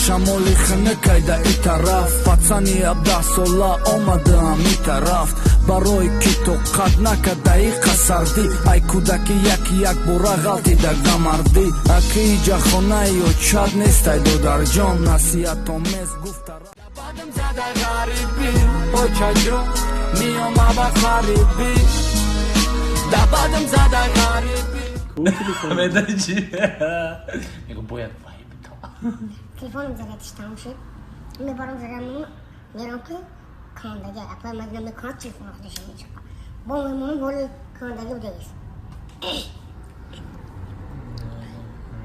Шамоли хунукай да и тараф, пацани 17 сола омадаам и тараф. Барои ки тоқат накардаи қасардӣ, ай кӯдаки яки як бора ғалтида гамардӣ. Аки ҷахонаи очад нестай додарҷон, насиҳатомез гуфта. Бадам зада ғарибӣ, очаҷон, меома ба ғарибӣ. Да бадам зада ғарибӣ. Медонӣ чӣ? Мегӯ бояд вай битавам. Телефонам зарядиш тамом шуд. Мебарам заряд мерам ки кандаги апай мадина мекунад телефон худаш мечапа. Бо мемонам ҳоли кандаги будагист.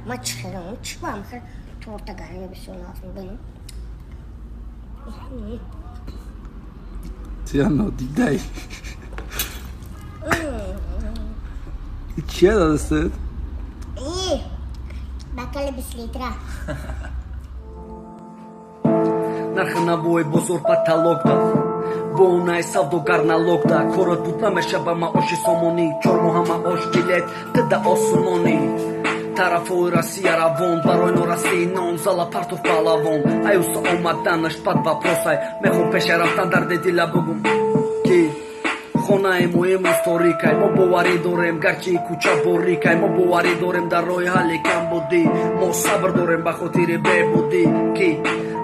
Ма чӣ хелам, чӣ ба махир торта гарми бисёр нафм бинам. Тия нодидай. Чия дастат? И бакали 20 литра. Нархи навои бозор паталог да, бонай савдогар налог да, корот буд намеша ба маоши сомонӣ, чор моҳа маош билет тида осумонӣ. Тарафҳои Россия равон, барои норасии нон зала партов палавон. Ай уста омаданаш пад вопросай, мехом пеша рафтан дарди дила бугум ки хонаи мо имрӯз торикай. Мо боварӣ дорем, гарчи кӯча борикай. Мо боварӣ дорем дар роҳи ҳалли камбудӣ. Мо сабр дорем ба хотири бебудӣ, ки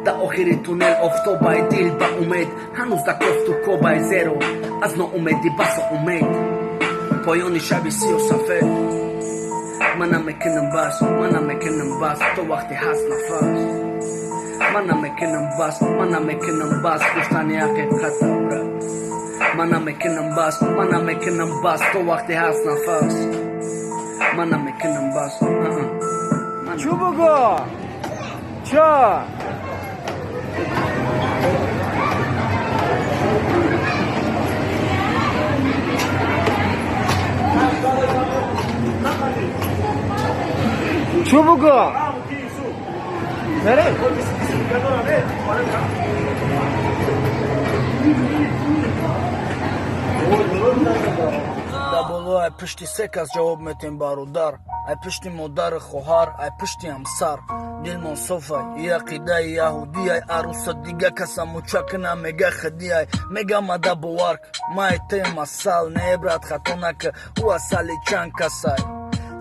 да охири туннел офтобай. Дил ба умед ҳанӯз да кофту кобай, зеро аз ноумедӣ басо умед. Поёни шаби сиёҳ сафед. Ман намекунам бас, ман намекунам бас, то вақте ҳаст нафас. Ман намекунам бас, ман намекунам бас, гуфтани ҳақиқата брат. Ман намекунам бас, ман намекунам бас, то вақте ҳаст нафас. Ман намекунам бас. Чӯ бугӯ? Чо? Чӯ бугӯ? Да боло ай пишти се кас ҷавоб метем бародар, ай пишти модари хоҳар, ай пишти ҳамсар. Дилмон софай, и ақидаи яҳудӣ, ай аруса дига каса мучакна мега хидӣ, ай мега мада боварк, май те масал, не брат хато нака, ӯ асали чанд касай.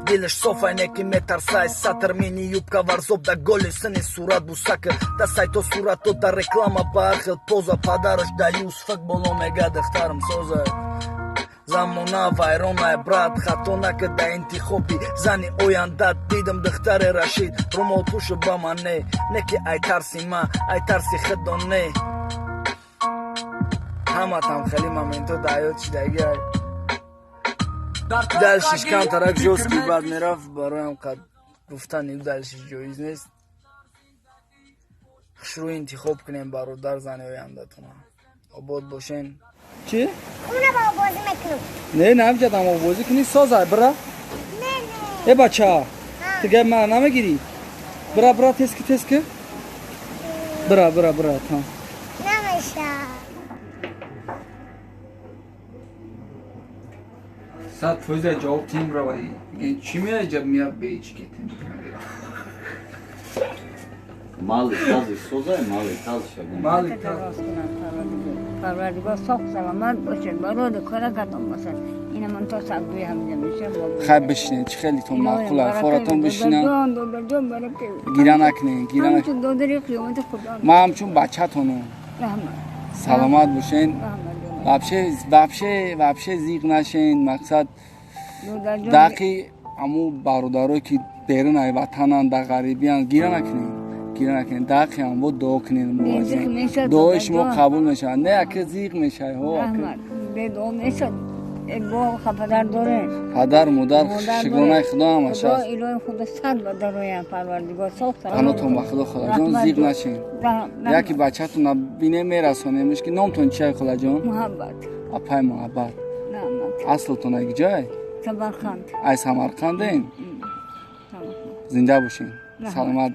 Дилаш софай неки метарсай, сатр мини юбка варзоб да голи сини сурат бусака, да сайто сурато да реклама ба ҳар хел поза, падараш да юсфак боло мега духтарам созай. Замона вайронай брат, хато накарда интихоби зани оянда. Дидам духтаре Рашид, румолпӯшу ба ман не, не ки ай тарси ма, ай тарси худо не. Ҳаматам хеле моменто да ҳаёт шидаги ай. Дальшиш камтарак жёсткий бад мерафт, бароям қад гуфтани дальшиш ҷоиз нест. Хушрӯ интихоб кунем бародар зани ояндатона. Обод бошен. Чӣ? Хона ба обозӣ мекунам. Не, намеҷадам обозӣ кунӣ, созай, бира. Не, не. Э бача, ту гап мана намегирӣ? Бира, бира, тески, тески. Бира, бира, бира, там. Намеша. 100% ҷавоб тим раваи. Чӣ меаҷаб мия беч кетем. Мали тази созай, мали тази шагун. Мали тази. Парвардигор соғ саломат бошед, барои коракатон бошад. Ина ман то сабдуи ҳамҷа мешам. Хай бишинед, чӣ хеле тон маъқул аст. Форатон бишинанд. Додарҷон, барака. Гира накунед, гира накунед. Ҳамчун додари қиёмати Худо. Ман ҳамчун бачатонам. Раҳмат. Саломат бошед. Вообще, вообще, вообще зиқ нашен. Мақсад дақи аму бародарое ки берун ай ватананд, дар ғарибиянд, гира накунед. Гира накунед. Дақи амбо дуо кунед. Дуои шумо қабул мешавад. Не, ака зиқ мешавад. Ҳо, ака. Бедуо мешавад. Бо падар дорем. Падар, модар, шукронаи Худо ҳамаш аст. Илоҳи Худо сад ба дароям Парвардигор соғ саломат. Паноҳтон ба Худо, холаҷон, зиқ нашед. Яке бачатонро бинем мерасонемш ки номтон чия, холаҷон? Муҳаббат. Апай Муҳаббат. Аслтон ай куҷое? Самарқанд. Ай Самарқанден? Зинда бошен, саломат.